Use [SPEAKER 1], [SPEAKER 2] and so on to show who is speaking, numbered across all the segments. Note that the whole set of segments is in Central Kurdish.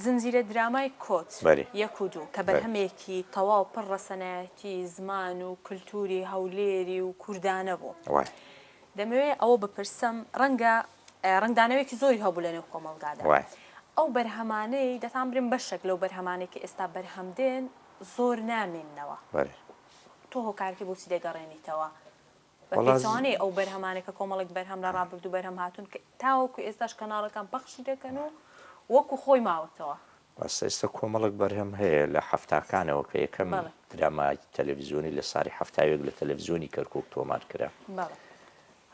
[SPEAKER 1] زنجیرە درامای کۆچ
[SPEAKER 2] بەری
[SPEAKER 1] یەک و دوو کە
[SPEAKER 2] بەری.
[SPEAKER 1] بەرهەمێکی تەواو پڕ ڕەسەنایەتی زمان و کلتوری هەولێری و کوردانە بوو.
[SPEAKER 2] وایە.
[SPEAKER 1] دەمەوێ ئەوە بپرسم ڕەنگە ڕەنگدانەوەیەکی زۆری هەبوو لەنێو کۆمەڵگادا.
[SPEAKER 2] وایە.
[SPEAKER 1] ئەو بەرهەمانەی دەتان برێم بەشێک لەو بەرهەمانەی کە ئێستا بەرهەم دێن زۆر نامێننەوە.
[SPEAKER 2] بەری.
[SPEAKER 1] تۆ هۆکارەکەی بۆچی دەگەڕێنیتەوە؟ بە
[SPEAKER 2] وەڵا ز.
[SPEAKER 1] پێچەوانەی ئەو بەرهەمانەی کە کۆمەڵێک بەرهەم لە ڕابردوو بەرهەم هاتوون کە تاوەکو ئێستاش کەناڵەکان پەخشی دەکەن و وەکو خۆی ماوەتەوە.
[SPEAKER 2] ڕاستە ئێستا کۆمەڵێک بەرهەم هەیە لە حەفتاکانەوە کە یەکەم
[SPEAKER 1] بەڵێ.
[SPEAKER 2] درامای تەلەفزیۆنی لە ساڵی 71 لە تەلەفزیۆنی کەرکوک تۆمار کرا
[SPEAKER 1] بەڵێ.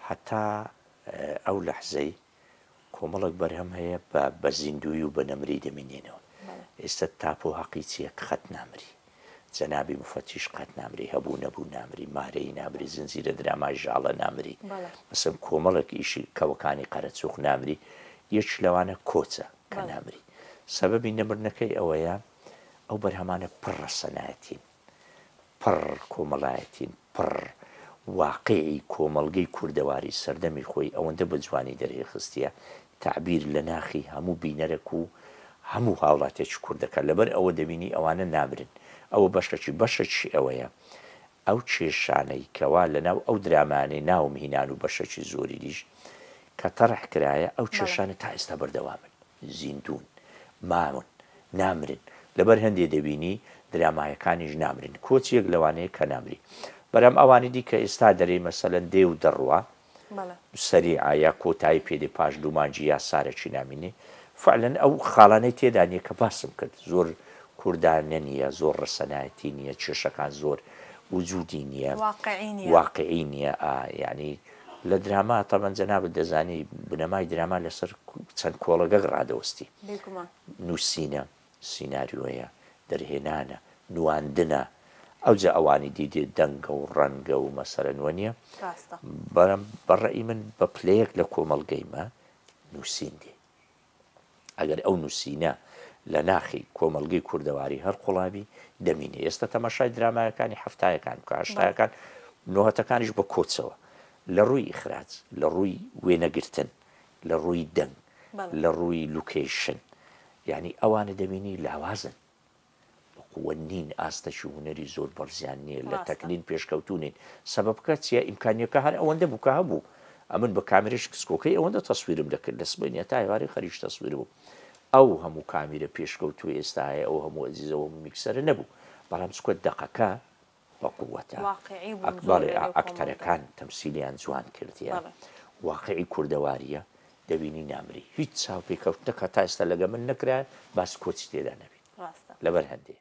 [SPEAKER 2] هەتا ئەو لەحزەی کۆمەڵێک بەرهەم هەیە بە بە زیندووی و بە نەمری دەمینێنەوە.
[SPEAKER 1] بەڵێ.
[SPEAKER 2] ئێستا تاپۆ هەقی چییە قەت نامری. جەنابی موفەتیش قەت نامری، هەبوو نەبوو نامری، مارەیی نامری، زنجیرە درامای ژاڵە نامری،
[SPEAKER 1] بەڵێ.
[SPEAKER 2] مەسەن کۆمەڵێک ئیشی کەوەکانی قەرەچووخ نامری، یەکی لەوانە کۆچە کە
[SPEAKER 1] بەڵێ.
[SPEAKER 2] نامری. سەبەبی نەمردنەکەی ئەوەیە ئەو بەرهەمانە پڕ ڕەسەنایەتین. پڕ کۆمەڵایەتین، پڕ واقیعی کۆمەڵگەی کوردەواری سەردەمی خۆی ئەوەندە بە جوانی دەرێخستیە، تەعبیر لە ناخی هەموو بینەرەک و هەموو هاوڵاتیەکی کورد دەکات، لەبەر ئەوە دەبینی ئەوانە نامرن، ئەوە بەشەکی، بەشەکیشی ئەوەیە ئەو کێشانەی کەوا لەناو ئەو درامایانەی ناوم هینان و بەشەکی زۆری دیش کە تەڕح کرایە ئەو کێشانە تا ئێستا بەردەوامن. زیندوون، ماون، نامرن، لەبەر هەندێ دەبینی درامایەکانیش نامرن، کۆچ یەک لەوانەیە کە نامری، بەرام ئەوانی دی کە ئێستا دەرێی مەسەلەن دێ و دەڕوا سەریعە یا کۆتایی پێ دێ پاش دوو مانگی یا سارەکی نامینێ، فعلەن ئەو خاڵانەی تێدا نیە کە باسم کرد زۆر کوردانە نیە، زۆر ڕەسەنایەتی نیە، کێشەکان زۆر وجودی نیە،
[SPEAKER 1] واقعی نیە.
[SPEAKER 2] واقعی نیە، ئا یانی لە دراما تەبەن جەنابت دەزانی بنەمای دراما لەسەر چەند کۆڵەگەک ڕادەوەستی.
[SPEAKER 1] بێگومان.
[SPEAKER 2] نووسینە، سیناریۆیە، دەرهێنانە، نواندنە، ئەوجا ئەوانی دی دێ دەنگە و ڕەنگە و مەسەلەن وەنیە؟
[SPEAKER 1] ڕاستە.
[SPEAKER 2] بەڵام بە ڕەئی من بە پلەیەک لە کۆمەڵگەی مە نووسین دێ. ئەگەر ئەو نووسینە لە ناخی کۆمەڵگەی کوردەواری هەر قوڵابی دەمینێ. ئێستا تەماشای درامایەکانی حەفتایەکان بکە، هەشتایەکان، نۆهەتەکانیش بە کۆچەوە. لە ڕووی ئیخراج، لە ڕووی وێنەگرتن، لە ڕووی دەنگ، لە ڕووی لوکەیشن، یانی ئەوانە دەبینی لاوازن. بەقوە نین ئاستەکی هونەری زۆر بەرزیان نیە لە تەکنین پێشکەوتوو نین سەبەبکە چیە ئیمکانیەکە هەر ئەوەندە بوو کە هەبوو ئەمن بە کامیرەی کسکۆکەی ئەوەندە تەسویرم دەکرد لە سبەینێ تا ئێوارێ خەریکی تەسویر بووم ئەو هەموو کامیرە پێشکەوتوو ئێستا هەیە ئەو هەموو ئەجیزە و هەموو میکسەرە نەبوو بەڵام چکە دەقەکە بە قوەتە
[SPEAKER 1] واقعی بوون زۆر
[SPEAKER 2] بەڵێ
[SPEAKER 1] لە نێو کۆمەڵگا.
[SPEAKER 2] ئەکتەرەکان تەمسیلیان جوان کردیە
[SPEAKER 1] بەڵێ.
[SPEAKER 2] واقعی کوردەواریە دەبینی نامری هیچ چاوپێکەوتنەک هەتا ئێستا لەگە من نەکرایە باس کۆچی تێدا نەبی
[SPEAKER 1] ڕاستە.
[SPEAKER 2] لەبەر هەندێ.